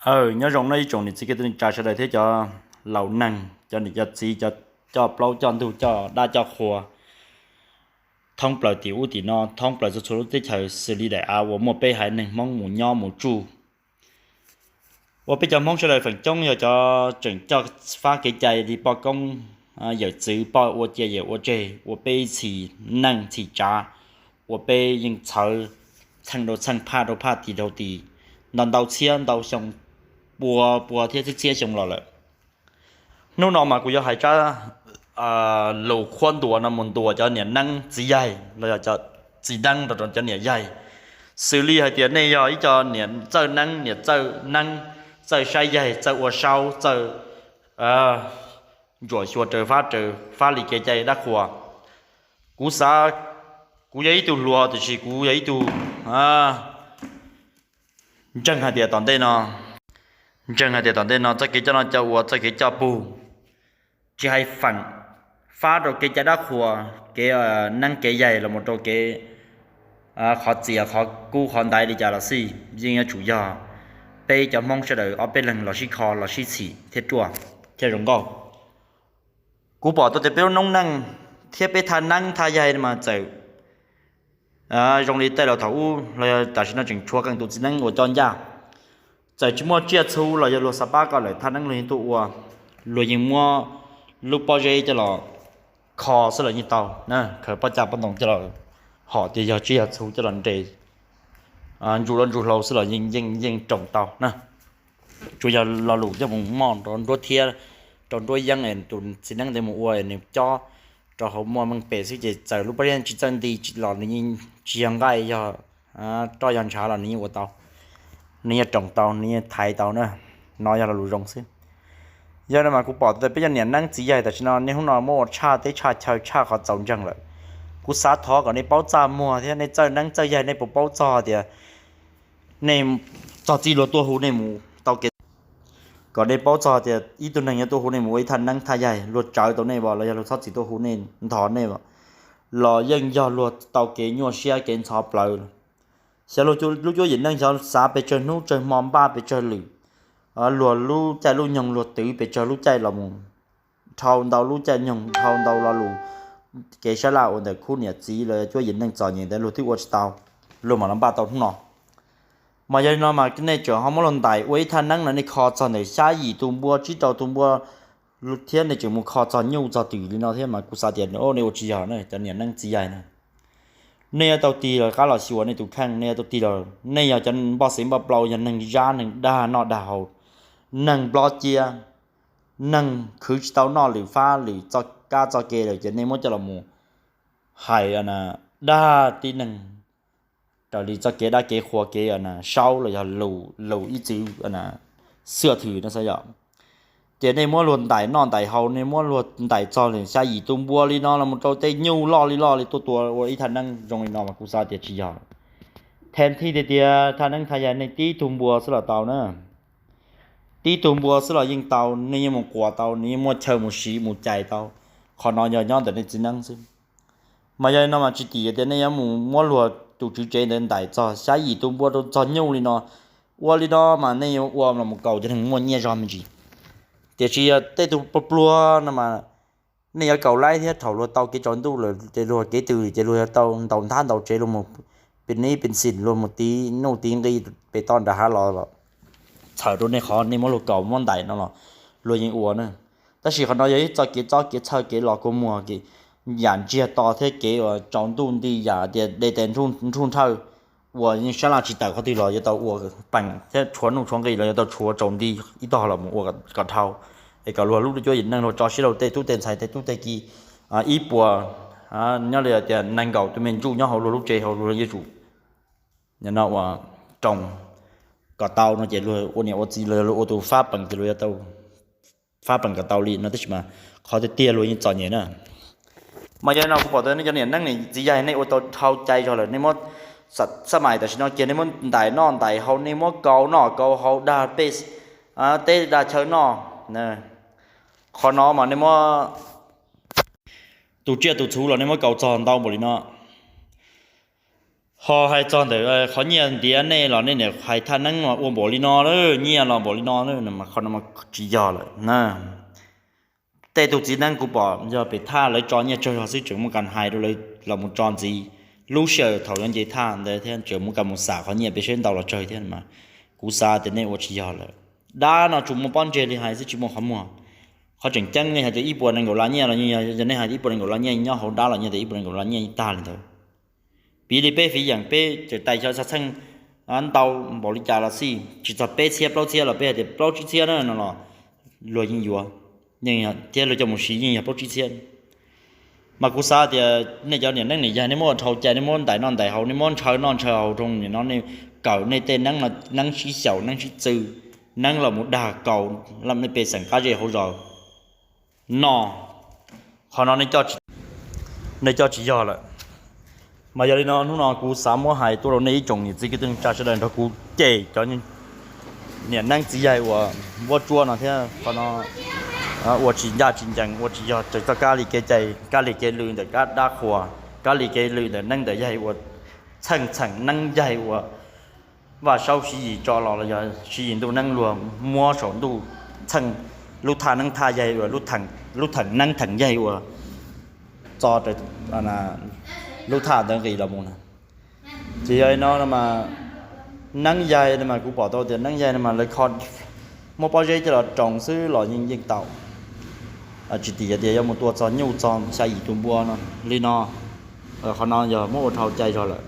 Aw, nyob zoo no ib tsoom niam txiv kwv tij neej tsa sawv daws thiab cov laus neeg, cov niam cov txiv, cov coj plaub coj ntug, coj dab coj qhua thoob plaws tim ub tim no, thoob plaws txhua txhua lub teb chaws xws li daim av uas muaj peb haiv neeg Hmoob mus nyob mus tsuj. Uas peb cov Hmoob sawv daws feem coob yog cov tseem coj fab kev cai li poj koob, yawm txwv, poj ua cia yawm ua tseg, ua peb txhim neej txhim tsav, ua peb yeej txhawv txheej rau txheej, phaj rau phaj, tis rau tis, ntau ntau txhiab ntau xyoo, pua pua thiab txhiab txhiab xyoo los lawm. Hnub no mas kuv yuav hais tsab lus qhuab ntuas no mus ntuas cov niam neeb txiv yaig los yog cov txiv neeb rau cov niam yaig, xws li hais tias nej yog ib co niam txawj neeb, niam txawj neeb, txawj saib yaig, txawj ua saub, txawj ntsuam xyuas raws fab raws fab li kev cai dab qhuas. Kuv xav, kuv yog ib tug hluas tiam sis kuv yog ib tug ntseeg hais tias tom ntej no, ntseeg hais tias tom ntej no txoj kev coj noj coj ua, txoj kev coj pug, tsis hais feem fab rau kev cai dab qhuas, kev neeb kev yaig los mus rau kev qhov txias qhov kub qhov ntaiv li cas los xij, yeej yuav tsum yog peb cov Hmoob sawv daws ob peb leeg los sib kho los sib txhim thiab ruaj thiab zoo nkauj. Kuv pom tau tias peb lub noob neej thiab peb thaj neeb thaj yaig mas txawm zoo li tej laus thaum ub los yog tam sim no tseem tshuav qee tus txiv neeb uas coj ncaj, txawm tsis muaj tsiaj txhu los yog luag xav pab koj lawm, thaj neeb luag yeej tuaj ua, luag yeej muab lub pob zeb coj los kho xwb los yeej tau na, khaws pob caj pob ntoo coj los hom tias yog tsiaj yog txhu coj los nres ntsuj loj ntsuj hlau xwb los yeej yeej roos tau na. Tsuas yog lo lus coj mus moj rau nruab thiab rau nruab yeeb es tus txiv neeb ntawd mus ua es nws cob rau hauv muaj meej pem xwb ces txawm lub pob zeb tsis txawj nti los nws yeej tsis yog nqaij yog roj yog ntshav los nws yeej ua tau, nws yeej roos tau, nws yeej thaiv tau na. No yog lo lus zoo xwb. Yog no mas kuv pom tias peb cov niam neeb txiv yaig tam sim no niaj hnub no muab ua tshaj teb tshaj chaw tshaj qhov txaus ntseeg lawm. Kuv xav thov kom nej paub txaj muag thiab nej txawj neeb txawj yaig nej puas paub txog tias nej txog txij luag tuaj hu nej mus tau kev, kom nej paub txog tias ib tug neeg yuav tuaj hu nej mus ua ib thaj neeb thaj yaig luag tsawv tau nej los yog luag txhob txwm tuaj hu nej ntho nej los yeej yog luag tau kev nyuaj siab kev ntxhov plawv. Xyov luag lub cuab yim neej xyov xav pes tsawg hnub tsawg hmo npaj pes tsawg lwm, luag lub caij lub nyoog luag twv pes tsawg lub caij los mus, dhau ntau lub caij nyoog dhau ntau lo lus, kev sab laj uas ntawm khub niam txiv los cuab yim neej txom nyem ntawd luag twb ua tsis tau, luag mam los npaj tau hnub no. Mas yog li no mas nej tseem ho muab luag ntais ua ib thaj neeb no nej kho txog ntawm xya yim tus npua tsib rau tus npua thiab nej tseem mus kho txog nyuj txog twm li no thiab mas kuv xav tias nej ua tsis yog na cov niam neeb txiv yaig na. Nej yuav tau tig los qab los xyuas nej tus kheej, nej yuav tau tig los nej yog cov npoj xev npoj plau, yog neeg zab neeg dag noj dag haus, neeg nplob ciab, neeg khwv tsis tau noj lwm fab lwm txoj kab txoj ke lawm ces nej muab coj los mus hais dag tib neeg raws li txoj kev dab kev qhua kev saub los yog lus ib txwm xwb thwm no xwb yom. Ces nej muab luag ntais noj ntais haus, nej muab luag ntais txog xya yim tus npua li no los mus rau tej nyuj loj li loj li tuaj tua ua ib thaj neeb zoo li no mas kuv xav tias tsis yog. Them thij tiag tias thaj neeb thaj yaig nej tib tug npua xwb los tau na. Tib tug npua xwb los yeej tau, nej yeej mus quas tau, nej yeej muaj chaw mus siv mus cais tau. Qhov no yog nyob ntawm nej txiv neeb xwb. Mas yog li no mas tsis tim tias nej yuav mus muab luag tus tswv tsev ntawd ntais txog xya yim tus npua rau txog nyuj li no. Ua li no mas nej yuav ua los mus kaus cov neeg muaj nyiaj zog me ntsis. Tiam sis yog tej tug pluag pluag no mas nej yuav kaus laib thiab, thaum luag tau kev tsaus ntuj lawm ces luag kev twg ces luag yuav tau ntaus nthab ntaus tsev, luag mus pis nib pis xis, luag mus tiv nuj tiv nqi pem toj nram hav los los txhawm rau nej qhov nej muab luag kaus muab ntais no los luag yeej ua na. Tab sis qhov no yog ib txoj kev txob kev txhawj kev los kua muag, yam ntsiag to thiab kev uas tsaus ntuj nti yam tias de tes nruj nrhawj uas yeej sab laj tsis tawm qhov twg los yuav tau ua peem thiab tshuav nuj tshuav nqi los yuav tau tshuav tsaus nti ib tog los mus ua kom dhau, es kom luag lub cuab yim neej luag tso siab rau tej tub tej ntxhais tej tub tej ki ib puas, nyob li tias nees nkaum tus me ntsuj nyob hauv luag lub tsev hauv luag yuav tsum no ua roos kom tau no ces luag ua niam ua txiv los luag ua tus fab peem ces luag yuav tau fab peem kom tau li no tab sis mas qhov tiag tiag luag yeej txom nyem na. Mas yog li no kuv pom tias nej cov niam neeb niam txiv yaig nej ua tau dhau cai zog lawm, nej muab xab mais tam sim no kiag nej muab ntais noj ntais haus, nej muab kaus noj kaus haus dag pej teb dag chaw noj. Qhov no mas nej muab tus tsiaj tus txhu los nej muab kaus txog ntau npaum li no. Ho hais txog ntawm qhov nyiaj ntiav nej los nej niam hais thaj neeb mas ua npaum li no, nyiaj los npaum li no, qhov no tsis yog lawm na. Tej tug txiv neeb kuv pom yog pem thaj lawv tso nyiaj tsawg zog xwb tseem muaj kas hais rau lawv los mus tso ntxiv. Lub sij hawm thaum yuav nce thaj ntawd thiab tseem muaj kas mus xam qhov nyiaj peb seb ntau los tsawg thiab mas kuv xav tias nej ua tsis yog lawm. Dab no tsuas muaj pob ntseg li hais xwb tsis muaj qhov muag. Qhov tseem ceeb nej hais tias ib puas nees nkaum las nyiaj los yog nej hais ib puas nees nkaum las nyiaj nyob hauv dab los yog tias ib puas nees nkaum las nyiaj tag li ntawd. Piv li peb fiv yeem peb tseem tais xyov xov txheej ntau npaum li cas los xij, tsis txog peb txhiab plaub txhiab los peb hais tias plaub tsib txhiab na no los luag yeej yuav, thiab luag coj mus siv yeej yog plaub tsib txhiab. Mas kuv xav tias nej cov niam neeb niam yaig nej muab ua dhau cai, nej muab ntais noj ntais haus, nej muab ntshaw noj ntshaw haus rau nim no nej kawm nej tej neeb no, neeb sib xyaum neeb sib txwv, neeb los mus dag kaus nej pej xeem qab zej hauv zos no, qhov no nej coj tsis yog lawm. Mas yog li no hnub no kuv xav muab hais tuaj rau nej ib tsoom niam txiv kwv tij neej tsa sawv daws nrog kuv cem cov niam neeb txiv yaig uas vuab tsuab no thiab qhov no ua tsis ncaj tsis ncees, ua tsis yog raws txoj kab li kev cai, kab li kev lw ntawm kab dab qhuas, kab li kev lw ntawm neeb ntawm yaig uas txheej txheem neeb yaig uas Vaj Saub Siv Yis tso los los yog Siv Yis ntuj neeb luag muab saum ntuj txheej lub thaj neeb thaj yaig uas lub theem neeb theem yaig uas txo lub thaj ntawd nqis los mus na. Ces yog li no mas neeb yaig no mas kuv pom tau tias neeb yaig no mas lawv kho muab pob zeb coj los roos xwb los yeej yeej tau. Tsis tim tias yuav mus tua txog nyuj txog xya yim tus npua no li no. Qhov no yog muab ua dhau cai zog lawm.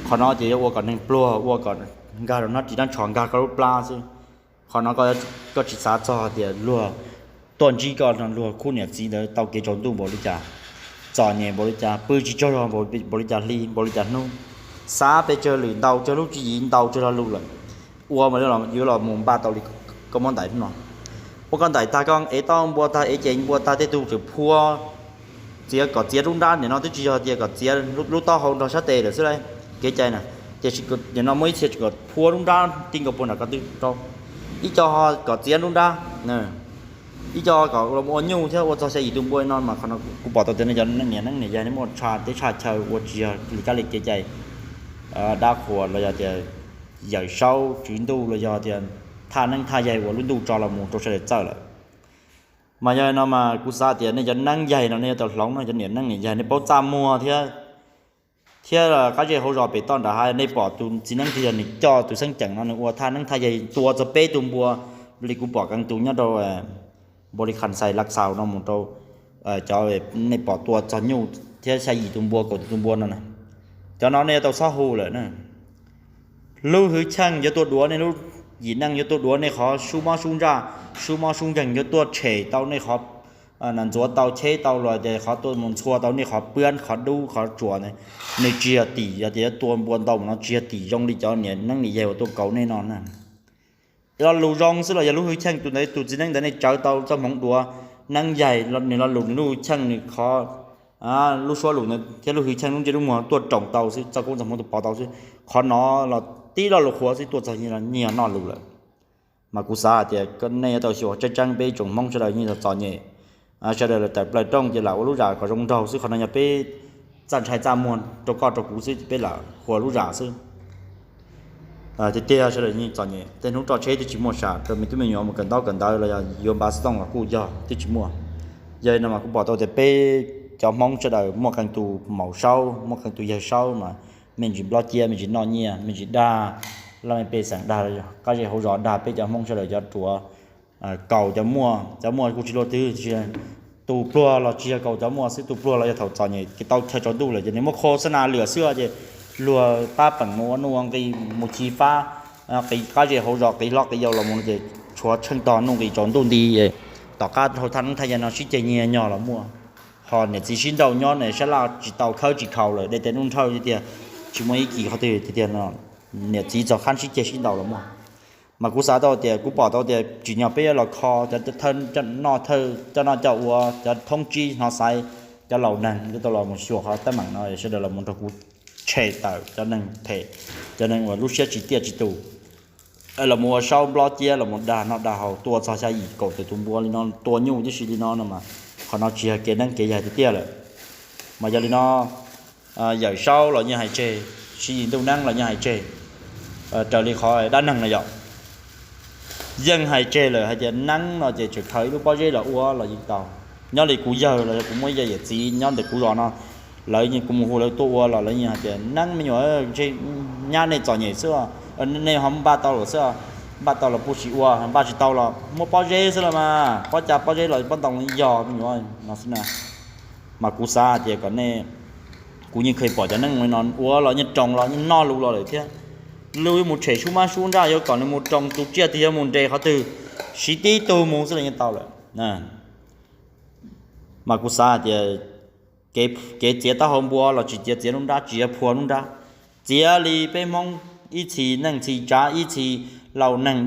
Qhov no ces yuav ua kom neeg pluag, ua kom nkag rau hnab ris hnab tsho, nkag koj lub plab xwb. Qhov no koj tsis xav txog tias luag tuaj ntsib koj no luag khub niam txiv ntawd tau kev tsaus ntuj npaum li cas, txom nyem npaum li cas, pw tsis tsaug zog npaum li cas hli npaum li cas hnub. Xav pes tsawg lwm, ntaus tsawg lub tswv yim, ntaus tsawg lo lus lawm, ua mas yuav los mus npaj tau li koj muab ntais hnub no. Ua koj ntais tag, koj ev taub npua tag, ev cev npua tag, tej tug tseem phua txiav kom txiav lub nrab. Nim no twb tsis yog tias kom txiav lub taub hau nrog sab tes lawm xwb lauj, kev cai na. Tiam sis nim no muaj ib txhia tseem kom phua lub nrab ti nkaus puag nram ko tw rau. Ib co ho kom txiav lub nrab, ib co ho kom los ua nyuj thiab ua txog xya yim tus npua no mas qhov no kuv pom tau tias nej cov niam neeb niam yaig nej muaj tshaj teb tshaj chaw ua tsis yog li kab li kev cai dab qhuas los yog tias Yawm Saub Tswv Ntuj los yog tias thaj neeb thaj yaig uas lub ntuj tso los mus rau sawv daws txawj lawm. Mas yog no mas kuv xav tias nej cov neeb yaig no nej yuav tau hloov no, cov niam neeb niam yaig nej paub txaj muag thiab, thiab qab zej hauv zos pem toj nram hav, nej pom tus txiv neeb twg yog nws coj tus xeeb ceem no nws ua thaj neeb thaj yaig tua txog peb tus npua li kuv pom keev tus nyob rau npaum li Kham Xais Lav Xaus no mus rau cov nej pom tua txog nyuj thiab xya yim tus npua kaum tus npua no na. Cov no nej yuav tau xob hu lawm na. Lub hwj chim yuav tuaj duav nej lub yim neej, yuav tuaj duav nej qhov sub mob sub ntsaj, sub mob sub nkeeg, yuav tuaj tshem tau nej qhov, ntxuav tau cheb tau los ces qhov tuaj mus ntxhua tau nej qhov puab qhov dub qhov tsuas. Nws tsis yog tim yog tias yuav tua npua ntau mus no, tsis yog tim zoo li cov niam neeb niam yaig uas tuaj kaus nej no na. Lo lus zoo xwb los yog lub hwj chim tus ntawd tus txiv neeb ntawd nej tsawv tau txoj hmoov duav neeb yaig, nws lo lus nws lub hwj chim nws qhov lub suab lus ntawd thiab lub hwj chim lub ntsej lub muag tuaj roos tau xwb, txoj koob txoj hmoov tuaj pov tau xwb. Qhov no los tib lo lus qhuav xwb tuaj txog nyiag noj lus lawm. Mas kuv xav hais tias nej yuav tau xyuas tseeb tseeb peb ib tsoom Hmoob sawv daws yeej txom nyem, sawv daws tawm plaws rooj ces lam ua lub zam kom zoo nraug xwb. Qhov no yog peb txaj ntshai txaj muag rau koj rau kuv xwb, peb lam ua lub zam xwb. Tiag tiag sawv daws yeej txom nyem, tej hnub roj tsheb twb tsis muaj sam rau me tub me nyuam mus kawm ntaub kawm ntawv los yog yuav npav xov tooj los kuj yog twb tsis muaj. Yog li no mas kuv pom tau tias peb cov Hmoob sawv daws muaj qee tus maum saub, muaj qee tus yawg saub mas me ntsis nplob ciab, me ntsis noj nyiaj, me ntsis dag laj mej pej xeem, dag qab zej hauv zos, dag peb cov Hmoob sawv daws cov ruam, kaus cov muaj, cov muaj kuj tsis luaj twg, tus pluag los tsis yog kaus cov muaj xwb, tus pluag los yog thaum txom nyem tau chaw tsaus ntuj lawm ces nws muab khos xab nas lwam xwb ces luag pab peem mus ua nuj ua nqi, mus chiv fab, qiv qab zej hauv zos, qiv hlob qiv yau los mus ces tshuav tsheej tog nuj nqis tsaus ntuj nti. Tom qab dhau thaj neeb thaj yaig no sib ceg nyiag nyob los muaj, ho niam txiv sib nrauj nyob ne sab laj tsis tau khawb tsis khaus lawm, dej tes nub nrhawj tiag tiag, tsis muaj ib kis qhov twg tiag tiag no, niam txiv txog qhab sib ceg sib ntaus los muaj. Mas kuv xav tau tias kuv pom tau tias tsim nyog peb yuav los kho cov noj thawj, cov noj coj ua, cov thoob tsib hnov xaiv, cov laus neeg yuav tau los mus xyuas qhov teeb meem no, sawv daws los mus nrog kuv tshem tawm cov neeg phem, cov neeg uas lub siab tsis tiaj tsis tus, los mus ua saub nplob ciab, los mus dag noj dag haus, tua txog xya yim kaum tawm tus npua li no, tua nyuj tib si li no no mas qhov no tsis yog kev neeb kev yaig tiag tiag lawm. Mas yog li no, Yawm Saub los yeej hais tseg, tshiv yim ntuj neeb los yeej hais tseg, raws li qhov dab neeg no yom. Yeej hais tseg lawm hais tias neeb no ces tseem khaws ib lub pob zeb los ua los yeej tau. Nyob li kuv yawg los yog kuv muaj ib yam txiv nyob ntawm kuv zos no, lawv yeej, kuv mus hu lawv tuaj ua los lawv yeej hais tias neeb me nyuam, ntshe nyab nej txom nyem xwb, nej ho npaj tau lawm xwb, npaj tau los puj sim ua, npaj tsis tau los muab pob zeb xwb los mas, pob cas pob zeb los pob ntoo yog me nyuam no xwb na. Mas kuv xav hais tias kom nej, kuv yeej kheev pom cov neeb no ua los yeej roos los yeej noj lus los lawm thiab. Lub yuav mus tshem sub mab sub nraj yuav kom nws mus roos tus tsiaj twg yuav mus nres qhov twg, siv tib tug mus xwb los yeej tau lawm. Mas kuv xav hais tias kev txiav taub hau npua los tsis txiav, txiav lub nrab tsis yog phua lub nrab, txiav li peb Hmoob ib txhis neej txhis tsav ib txhis laus neeg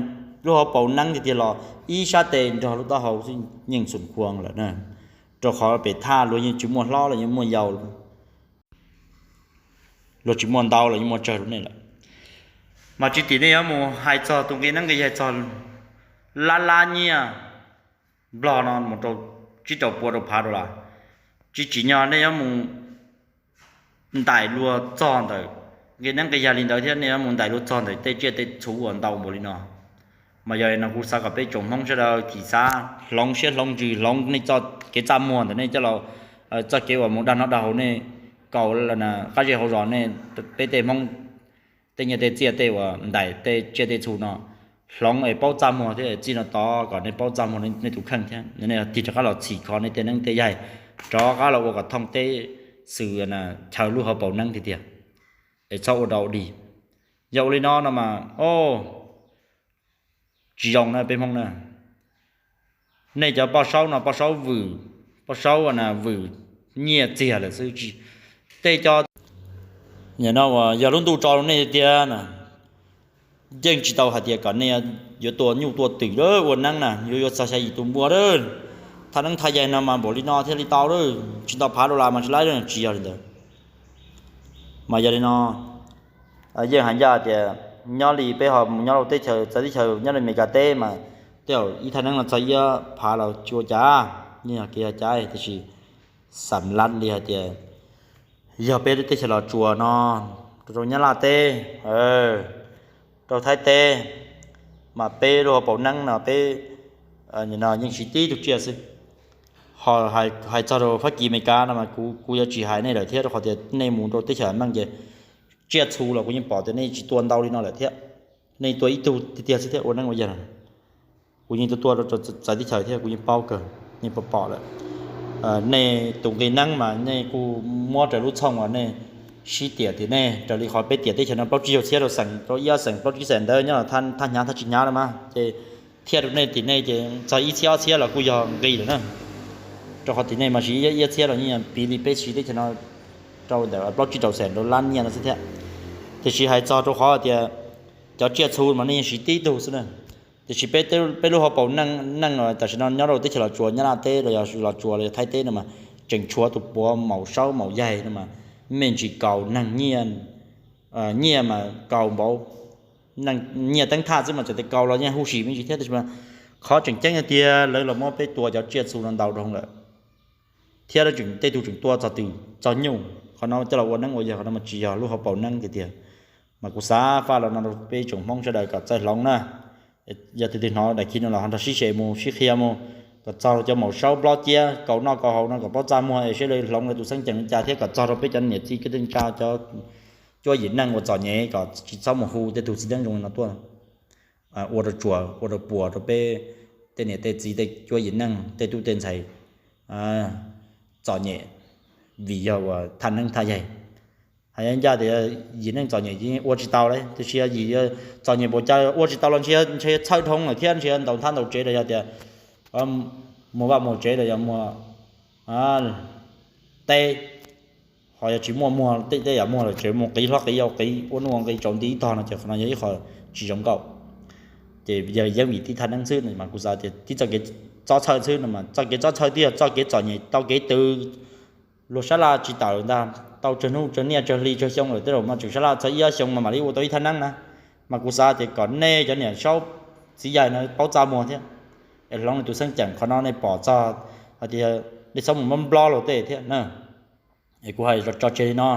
lub hauv paus neeb tiag tiag los ib sab tes nrog lub taub hau xwb yeej xum khuas lawm na. Rau qhov pem thaj luag yeej tsis muaj hlob los yeej muaj yau, luag tsis muaj ntau los yeej muaj tsawg rau nej lawm. Mas tsis tim nej yuav mus hais txog tus nqi neeb nqi yaig txog lab lab nyiaj Nplog no mus rau tsib rau pua rau phav dollar, tsis tsim nyog nej yuav mus ntaim luag txog ntawm nqi neeb nqi yaig li ntawd thiab nej yuav mus ntaim luag txog ntawm tej tsiaj tej txhu uas ntau npaum li no. Mas yog li no kuv xav kom peb tsoom Hmoob sawv daws thim xav hloov siab hloov ntsws hloov nej txoj kev txaj muag ntawm nej coj los, txoj kev uas mus dag noj dag haus nej, kaus qab zej hauv zos nej, peb tej Hmoob tej nyiaj tej txiaj tej uas ntaim tej tsiaj tej txhu no, hloov es paub txaj muag thiab txij no tod kom nej paub txaj muag nej tus kheej thiab nej tig rov qab los txhim kho nej tej neeb tej yaig, rov qab los ua kom thooj teb xwm chaw lub hauv paus neeb tiag tiag, es txhob ua dog ua dig. Yog ua li no no mas, o, tsis zoo na peb Hmoob na. Nej cov poj saub no poj saub vwm, poj saub vwm nyiaj txiag lawm xwb. Tej cov no uas yog lub ntuj tso rau nej tiag na, yeej tsis tau hais tias kom nej yuav tua nyuj tua twm ua neeb na, yuav yuav txog xya yim tus npua. Thaj neeb thaj yaig no mas npaum li no thiaj li tau, tsis tau phav dollar mas tsis laib, tsis yog li ntawd. Mas yog li no, yeej hais ncaj tias nyob li peb ho mus nyob rau teb chaws, txawv teb chaws nyob li Amelikas teb mas tej zaum ib thaj neeb no txog ib phav los tsis ua cas, yeej yog kev yog cai, tiam sis xam lab li hais tias yog peb lub teb chaws Los Tsuas no, rau Nyab Laj teb, rau Thaib teb, mas peb lub hauv paus neeb no peb yeej siv tib tug tsiaj xwb. Ho hais txog rau Fab Kis Amelikas no mas kuv yuav tsis hais nej lawm thiab, rau qhov tias nej mus rau teb chaws meej ces tsiaj txhu los kuv yeej pom tias nej tsis tua ntau li no lawm thiab, nej tua ib tug tiag tiag xwb thiab ua neeb ua yaig. Kuv yeej tua tua rau txawv teb chaws thiab kuv yeej paub kawg, yeej pom pom lawm. Nej tus nqi neeb mas nej kuj muab raws lub txhooj uas nej sib tiam tiam nej, raws li qhov peb tiam teb chaws no plaub tsib caug txhiab rau xeem, rau ib ob xeem plaub tsib xeem ntawd nyob los thaj hnyav thaj tsis hnyav no mas ces thiaj rau nej tim nej ces txog ib txhiab ob txhiab los kuj yog nqi lawm na. Rau qhov tim nej mas siv ib txhiab los yeej piv li peb siv teb chaws no rau ntawm plaub tsib rau xeem rau lab nyiaj no xwb thiab. Tiam sis hais txog rau qhov tias cov tsiaj txhu mas nej yeej siv tib tug xwb na. Tiam sis peb lub hauv paus neej tam sim no nyob rau teb chaws Los Tsuas, Nyab Laj teb los yog Los Tsuas los yog Thaib teb no mas tseem tshuav tus puav maum saub maum yaig no mas me ntsis kaus neeg nyiaj, nyiaj mas kaus npaum, nyiaj teeb thaj xwb mas txawm tias kaus los yeej huv si me ntsis thiab, tab sis mas qhov tseem ceeb tiag lawv los muab peb tua cov tsiaj txhu no ntau dhau lawm thiab tej tug tseem tua txog twm txog nyuj, qhov no coj los ua neeb ua yaig qhov no mas tsis yog lub hauv paus neeb tiag tiag. Mas kuv xav faj los no rau peb tsoom Hmoob sawv daws kom txawj hloov na. Yog tus twg hnov daim khiv no los ho nrog sib se mus sib qhia mus, kom txog rau cov maum saub nplob ciab kaus noj kaus haus no kom paub txaj muag es seb lawv hloov lawv tus xeeb ceem li cas thiab kom txog rau peb cov niam txiv kwv tij neej tsa cov cuab yim neej uas txom nyem kom tsis txhob mus hu tej tug txiv neeb zoo li no tuaj ua rau tsuas ua rau puas rau peb tej niam tej txiv tej cuab yim neej tej tub tej ntxhais txom nyem vim yog uas thaj neeb thaj yaig. Hais ncaj tias yim neej txom nyem ces ua tsis tau li, tiam sis yim txom nyem npaum cas ua tsis tau los ntshe txhawj dhau lawm thiab ntshe ntaus nthab ntaus tsev los yog tias muag vaj muag tsev los yog muag teb, ho yog tsis muaj muag tej yam muag los tseem mus qiv hlob qiv yau qiv ua nuj ua nqi tsaus nti ib tog no ces qhov no yog ib qho tsis zoo nkauj. Ces yog yeeb vim tib thaj neeb xwb no mas kuv xav tias tib txoj kev txob txhawj xwb no mas txoj kev txob txhawj twb yog txoj kev txom nyem tau kev tws. Luag sab laj tsis tawm ntag, tau tsawg hnub tsawg niaj tsawg hli tsawg xyoo lawm tej zaum mas tseem sab laj txog ib ob xyoo mas mam li ua tau ib thaj neeb na. Mas kuv xav tias kom nej cov niam saub txiv yaig no paub txaj muag thiab, es hloov nej tus xeeb ceem qhov no nej pom txog hais tias nej txhob mus nplob nplob luag tej thiab na. Es kuv hais tso tseg li no,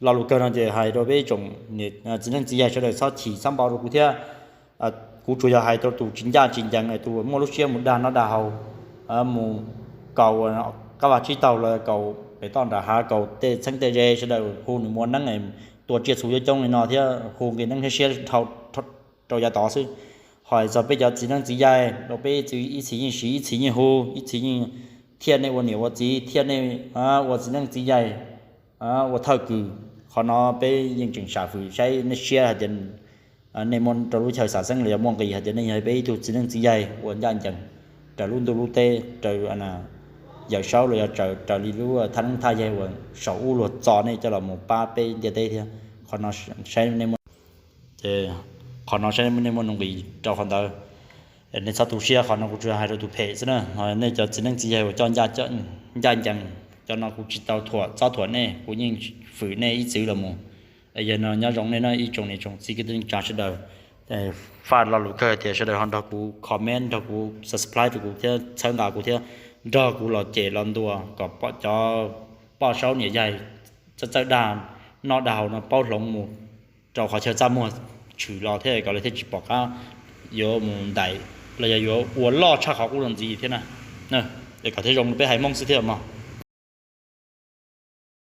Lo lus kawg no ces hais rau peb tsoom txiv neej txiv yaig sawv daws txhob chim txhob npau rau kuv thiab. Kuv tsuas yog hais rau tus tsis ncaj tsis ncees, tus muaj lub siab mus dag noj dag haus, mus kaus qab vaj tsib taug los kaus pem toj nram hav, kaus tej txheeb tej ze, sawv daws hu nws mus ua neeb, tua tsiaj txhu coob coob li no thiab hu nqi neeb thiab siab dhau rau yav tod xwb. Ho txog peb cov txiv neej txiv yaig, peb ib txwm ib txhis yeej siv, ib txhis yeej hu, ib txhis yeej thiaj nej ua niam ua txiv, thiaj nej ua txiv neej txiv yaig, ua thawj kws. Qhov no peb yeej tseem sam fwm saib nej siab hais tias nej muaj rau lub chaw xav xeeb los yog muaj nqis hais tias nej yog peb ib tug txiv neej txiv yaig uas ncaj ncees raws lub ntuj lub teb, raws Yawm Saub los yog raws li lub thaj neeb thaj yaig uas saum ub luag txo nej coj los mus pab peb ntiaj teb thiab. Qhov no saib nej muaj, ces qhov no saib nej muaj nuj nqis rau qhov ntawd. Nej txhob tu siab, qhov no kuv tsuas hais rau tus phem xwb na. Nej cov txiv neej txiv yaig uas coj ncaj ncees, cov no kuv tsis tau thuam txob thuam nej, kuv yeej fwm nej ib txwm los mus. Yog no nyob zoo nej no ib tsoom niam tsoom txiv kwv tij neej tsa sawv daws. Faj lo lus kawg tias sawv daws ho nrog kuv comment, nrog kuv subscribe rau kuv thiab txhawb nqa kuv thiab nrog kuv los cem los ntuas kom cov poj saub niam yaig txawj txawj dag noj dag haus no paub hloov mus rau qhov chaw txaj muag tshwm los thiab kom lawv thiaj tsis pom qab yuav mus ntaim los yog yuav ua loj tshaj qhov qub los ntxiv thiab na. Es kom thiaj zoo peb haiv Hmoob xwb thiab mog.